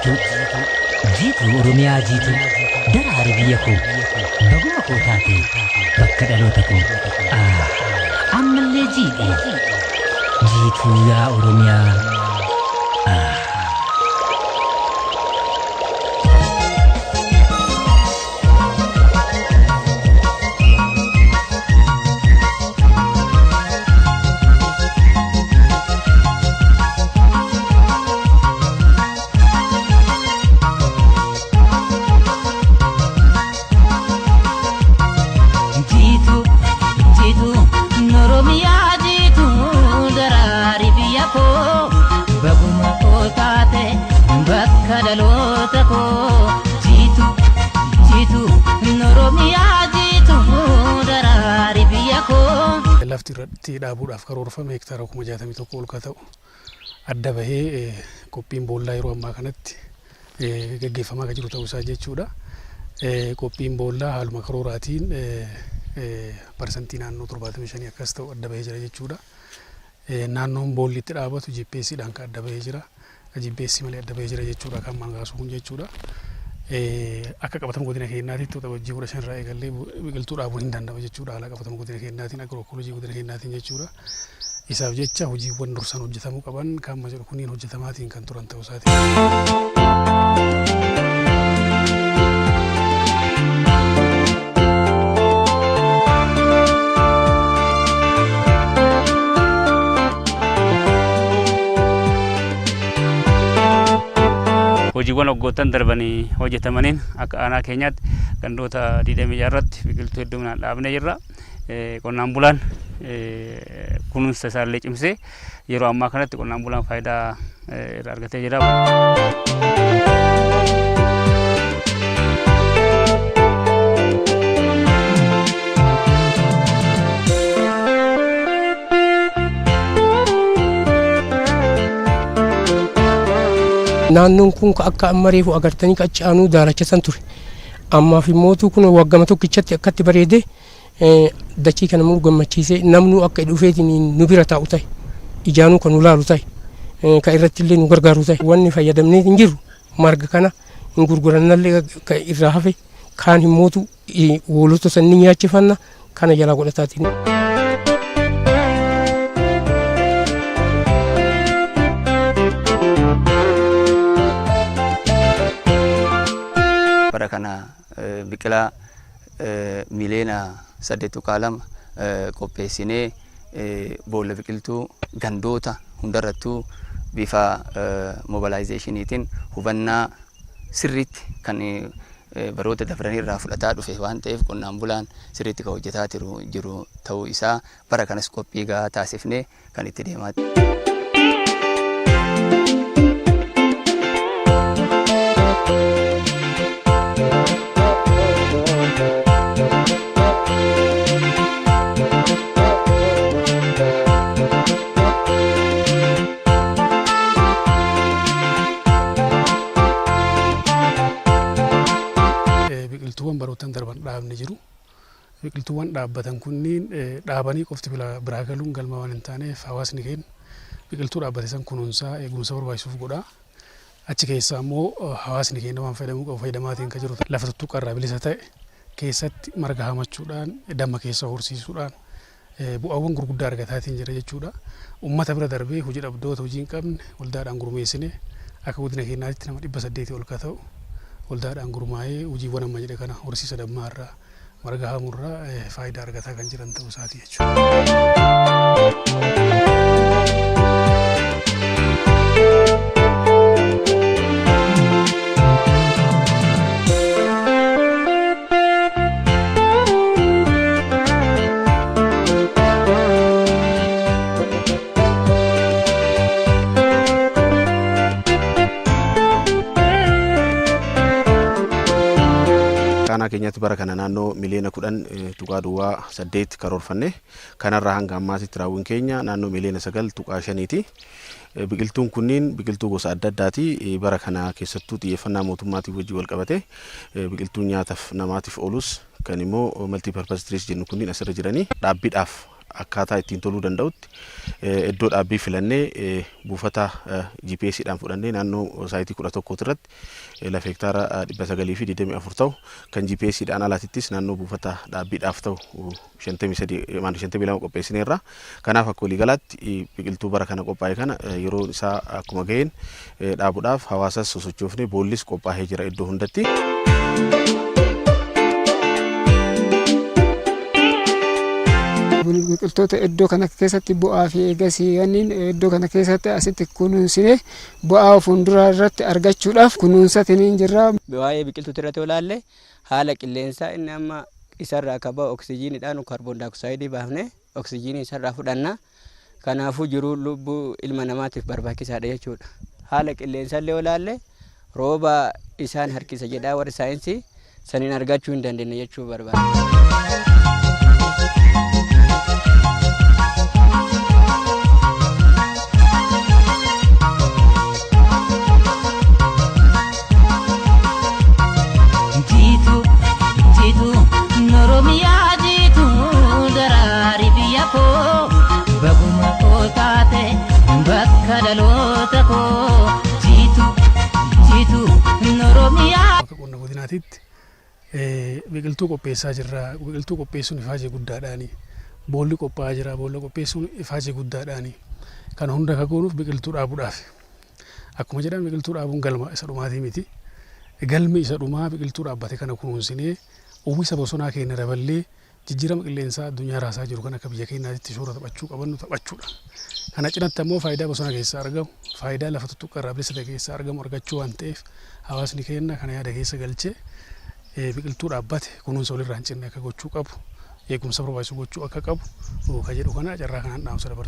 Jiituu, jiituu Oromiyaa jiituu, daraari biyya koo, baguma koo taate bakka dhaloota koo. Ah, ammallee jiidhe, jiituu yaa Oromiyaa. Ah. Jiitu, jiitu, Oromiyaa jiitu, daraari biyya koo, baguma koo taate bakka dhaloota koo. Jiitu, jiitu, Oromiyaa jiitu, daraari biyya koo. Lafti irratti dhaabuudhaaf karoorfame hektaara 61,000 ol ka ta'u adda bahee qophiin boollaa yeroo ammaa kanatti gaggeeffamaa kan jiru ta'uu isaa jechuudha. Qophiin boollaa haaluma karooraatiin parsantii naannoo 75 akkas ta'u adda bahee jira jechuudha. Naannoon boolli itti dhaabatu GPS dhaan kan adda bahee jira. GPS malee adda bahee jira jechuudha kan mangaasu kun jechuudha. Akka qabatama godina keenyaatitti Waxabajjii 15 irraa eegallee biqiltuu dhaabuun hin danda'ama jechuudha. Haala qabatama godina keenyaatiin agirookoolojii godina keenyaatiin jechuudha. Isaaf jecha hojiiwwan dursaan hojjetamuu qaban kan amma jedhu kunniin hojjetamaatiin kan turan ta'uu isaati. Hojiiwwan waggoottan darbanii hojjetamaniin akka aanaa keenyaatti gandoota 26 irratti biqiltuu hedduminaan dhaabnee jirra. Qonnaan bulaan kunuunsa isaallee cimsee yeroo ammaa kanatti qonnaan bulaan faayidaa irraa argatee jira. Naannoon kun ka akka amma reefu agartanii ka achi aanuu daalacha san ture. Ammaaf immootu kun waggama tokkichatti akkatti bareede dachii kana muru gammachiisee namnuu akka dhufeetiin nu bira taa'u ta'e, ijaanuu kan nu laalu ta'e, ka irratti illee nu gargaaru ta'e. Wanni fayyadamnee hin jirru marga kana hin gurgurannallee, ka irraa hafe kaan himmootu hoolota san ni nyaachifanna kana jalaa godhataatiin. Bara kana biqilaa miliyoona 8.2 qopheessinee boolla biqiltuu gandoota hundarrattuu bifa mobilaayizeeshiniitiin hubannaa sirriitti kan baroota dabranii irraa fudhataa dhufe waan ta'eef, qonnaan bulaan sirriitti kan hojjetaa jiru ta'uu isaa bara kanas qophii gahaa taasifnee kan itti deemaa. Biqiltuuwwan baroottan darban dhaabne jiru. Biqiltuuwwan dhaabbatan kunniin dhaabanii qofti biraa galuun galma waan hin taaneef, hawaasni keenya biqiltuu dhaabbate san kunuunsaa, eegumsa barbaachisuuf godhaa. Achi keessaa immoo hawaasni keenya waan fayyadamuu qabu fayyadamaatiin kan jiru, lafa tuttuqqaa irraa bilisa ta'e keessatti marga hamachuudhaan, damma keessa horsiisuudhaan bu'aawwan gurguddaa argataatiin jira jechuudha. Ummata bira darbee hojii dhabdoota hojii hin qabne waldaadhaan gurmeessine, akka godina keenyaatti nama 800 ol ka ta'u waldaadhaan gurmaa'ee hojiiwwan amma jedhe kana horsiisa dammaa irraa, marga haamuu irraa faayidaa argataa kan jiran ta'uu isaati jechuudha. Aanaa keenyatti bara kana naannoo miliyoona 10.08 karoorfanne, kanarraa hanga ammaatitti raawwiin keenya naannoo miliyoona 9.5ti. Biqiltuun kunniin biqiltuu gosa adda addaati. Bara kana keessattuu xiyyeeffannaa mootummaatiin wajjin wal qabate biqiltuun nyaataaf namaatiif oolus kan immoo multi purpose trees jennu kunniin asirra jiranii dhaabbiidhaaf Akkaataa ittiin toluu danda'utti iddoo dhaabbii filannee buufata GPS dhaan fudhannee naannoo saayitii 11 irratti lafa hektaara 924 ta'u, kan GPS dhaan alaatittis naannoo buufata dhaabbiidhaaf ta'u 53, 52 qopheessineerra. Kanaaf akka waliigalaatti biqiltuu bara kana qophaa'e kana yeroo isaa akkuma gaheen dhaabuudhaaf hawaasas sosochoofne, boollis qophaa'ee jira iddoo hundatti. Biqiltoota iddoo kana keessatti bu'aa fi eegasii wanniin iddoo kana keessatti asitti kunuunsine bu'aa fuulduraa irratti argachuudhaaf kunuunsatiin jirra. Waa'ee biqiltuuti irratti olaalle, haala qilleensaa inni amma isarraa akka ba'u oksijiiniidhaan kaarboon daayoksayidii baafne oksijiinii isarraa fudhanna. Kanaafuu jiruu lubbuu ilma namaatiif barbaachisaadha jechuudha. Haala qilleensallee olaalle, rooba isaan harkisa jedhaa warri saayinsii saniin argachuu hin dandeenye jechuu barbaada. Jiitu jiitu Oromiyaa, jiitu daraarii biyya koo, baguma koo taate bakka dhaloota koo, jiitu jiitu Oromiyaa. Akka qonna godinaatitti biqiltuu qopheessaa jirra. Biqiltuu qopheessuun ifaajee guddaadhaani. Boolli qophaa'aa jira. Boolla qopheessuun ifaajee guddaadhaani. Kana hunda akka goonuuf biqiltuu dhaabuudhaaf. Akkuma jedhan, biqiltuu dhaabuun galma isa dhumaatii miti. Galmi isa dhumaa biqiltuu dhaabbate kana kunuunsinee uwwisa bosonaa keenya daballee jijjiirama qilleensaa addunyaa raasaa jiru kan akka biyya keenyaatti shoora taphachuu qabannu taphachuudha. Kana cinatti ammoo faayidaa bosona keessaa argamu, faayidaa lafa tuttuqqaa irraa bilisa ta'e keessaa argamu argachuu waan ta'eef, hawaasni keenya kana yaada keessa galchee biqiltuu dhaabbate kunuunsa walirraa hin cinne akka gochuu qabu, eegumsa barbaachisu gochuu akka qabu ka jedhu kana carraa kanaan dhaamsa dabarsu.